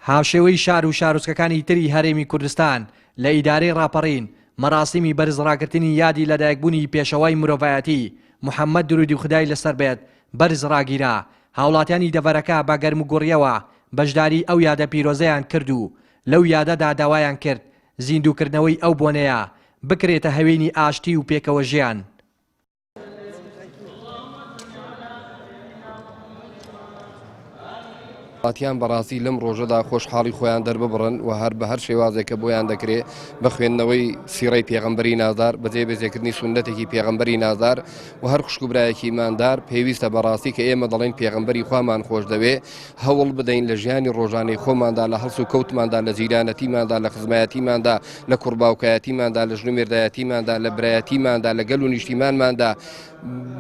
هاوشێوەی شار و شارۆچکەکانی تری هەرێمی کوردستان، لە ئیدارەی ڕاپەڕین، مەراسیمی بەرز ڕاگرتنی یادی لەدایکبوونی پێشەوای مرۆڤایەتی، محەممەد دروودی خودای لەسەر بێت، بەرز ڕاگیرا، هاوڵاتیانی دەڤەرەکە بە گەرموگوڕییەوە بەشداری ئەو یادە پیرۆزەیان کرد و لەو یادەدا داوایان کرد زیندووکردنەوەی ئەو بۆنەیە بکرێتە هەوێنی ئاشتی و پێکەوەژیان. وڵاتیان بەڕاستی لەم ڕۆژەدا خۆشحاڵی خۆیان دەرببڕن و هەر بە هەر شێوازێک کە بۆیان دەکرێ بە خوێندنەوەی سیڕەی پێغەمبەری نازدار بە جێبەجێکردنی سوننەتێکی پێغەمبەری نازدار و هەر خوشک و برایەکی ئیماندار پێویستە بەڕاستی کە ئێمە دەڵێین پێغەمبەری خوامان خۆش دەوێ هەوڵ بدەین لە ژیانی ڕۆژانەی خۆماندا لە هەڵس و کەوتماندا لە جیرانەتیماندا لە خزمایەتیماندا لە کوڕباوکایەتیماندا لە ژن و مێردایەتیماندا لە برایەتیماندا لە گەل و نیشتیمانماندا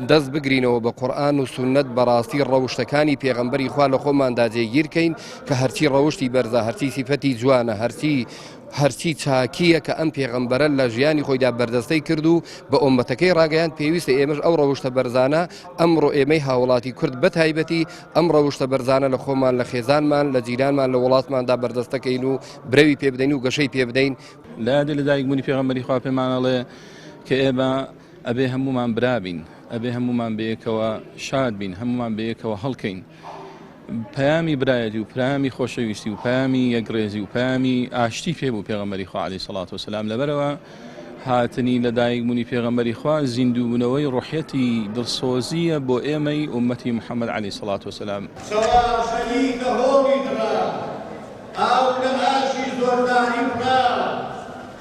دەست بگرینەوە بە قورئان و سوننەت بەڕاستی ڕەوشتەکانی پێغەمبەری خوا لە خۆماندا جێگیر کەین کە هەرچی ڕەوشتی بەرزە هەرچی سیفەتی جوانە هەرچی هەرچی چاکییە کە ئەم پێغەمبەرە لە ژیانی خۆیدا بەردەستەی کرد و بە ئۆمەتەکەی ڕاگەیاند پێویستە ئێمەش ئەو ڕەوشتە بەرزانە ئەمڕۆ ئێمەی هاوڵاتی کورد بە تایبەتی ئەم ڕەوشتە بەرزانە لە خۆمان لە خێزانمان لە جیرانمان لە وڵاتماندا بەردەستەکەین و برەوی پێ بدەین و گەشەی پێ بدەین. لە یادی لەدایکبوونی پێغەمبەری خوا پێمان ئەڵێ کە ئێمە ئەبێ هەموومان برا بین، ئەبێ هەموومان بەیەکەوە شاد بین، هەموومان بەیەکەوە هەڵکەین. پەیامی برایەتی و پەیامی خۆشەویستی و پەیامی یەکڕێزی و پەیامی ئاشتی پێ بوو پێغەمبەری خوا عەلەیهی سەڵات وسلام. لەبەرئەوە هاتنی لەدایکبوونی پێغەمبەری خوا زیندووبوونەوەی ڕۆحیەتی دڵسۆزییە بۆ ئێمەی ئوممەتی محەممەد عەلەیهی سەڵات وسلام. چەواشەیی کە هۆڵی دڕا، ئاو لە ئاشی زۆرداری بڕا،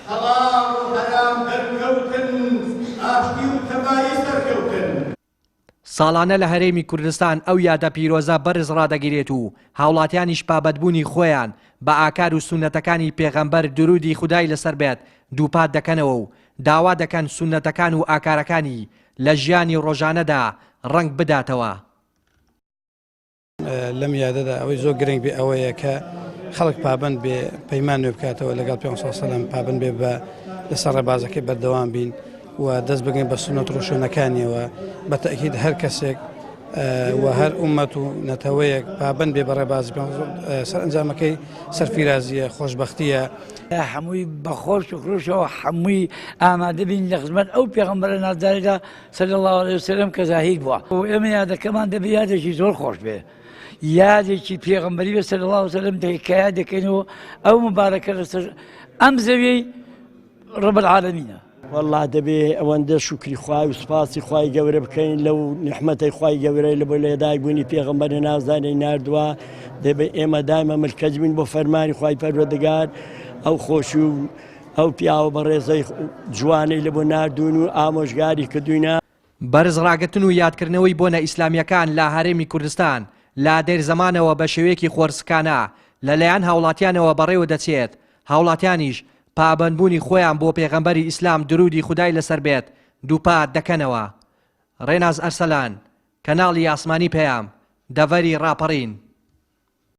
حەڵاڵ و حەرام دەرکەوتن، ئاشتی و تەبایی سەرکەوتن. ساڵانە لە هەرێمی کوردستان ئەو یادە پیرۆزە بەرز ڕادەگیرێت و هاوڵاتیانیش پابەدبوونی خۆیان بە ئاکار و سوننەتەکانی پێغەمبەر دروودی خودای لەسەر بێت دووپات دەکەنەوە و داوا دەکەن سوننەتەکان و ئاکارەکانی لە ژیانی ڕۆژانەدا ڕەنگ بداتەوە. لەم یادەدا ئەوەی زۆر گرنگ بێ ئەوەیە کە خەڵک پابند بێ پەیمان نوێ بکاتەوە لەگەڵ پێ سەلام پابند بێ بە لەسەر ڕێبازەکەی بەردەوام بین و دەست بگەین بە سونەت ڕوشۆنەکانیەوە بە تەکید هەر کەسێک و هەر ئومەت و نەتەوەیەک پابند بێ بە ڕێبازی سەر ئەنجامەکەی سەرفیرازیە خۆشببختیە هەمووی بە خۆش و خرۆشەوە هەمووی ئامادە بین لە خزمەت ئەو پێغەمبەرە نازدارەدا صلی اللە علیە وسلم کە زاهیر بووە و ئێمە یادەکەمان دەبێ یادێکی زۆر خۆش بێ یادێکی پێغەمبەری بێ صلی اللە علیه وسلم کە یاد دەکەین و ئەو مبارەکە لەسەر ئەم زەویەی رب العالمینە. وەڵا دەبێ ئەوەندە شوکری خوای و سوپاسی خوای گەورە بکەین لەو نیعمەتەی خوای گەورەی لە بۆ لەدایک بوونی پێغەمبەری نازداری ناردووە دەبێ ئێمە دایمە ملکەچ بین بۆ فەرمانی خوای پەروەردگار ئەو خۆشی و ئەو پیاوە بەڕێزەی جوانەی لە بۆ ناردوون و ئامۆژگاری کردووینە. بەرز ڕاگرتن و یادکردنەوەی بۆنە ئیسلامییەکان لە هەرێمی کوردستان لە دێرزەمانەوە بە شێوەیەکی خۆرسکانە لە لایەن هاوڵاتیانەوە بەڕێوە دەچێت، هاوڵاتیانیش پابەندبوونی خۆیان بۆ پێغەمبەری ئیسلام دروودی خودای لەسەر بێت دووپات دەکەنەوە. ڕێناز ئەرسەلان، کەناڵی ئاسمانی پەیام، دەڤەری ڕاپەڕین.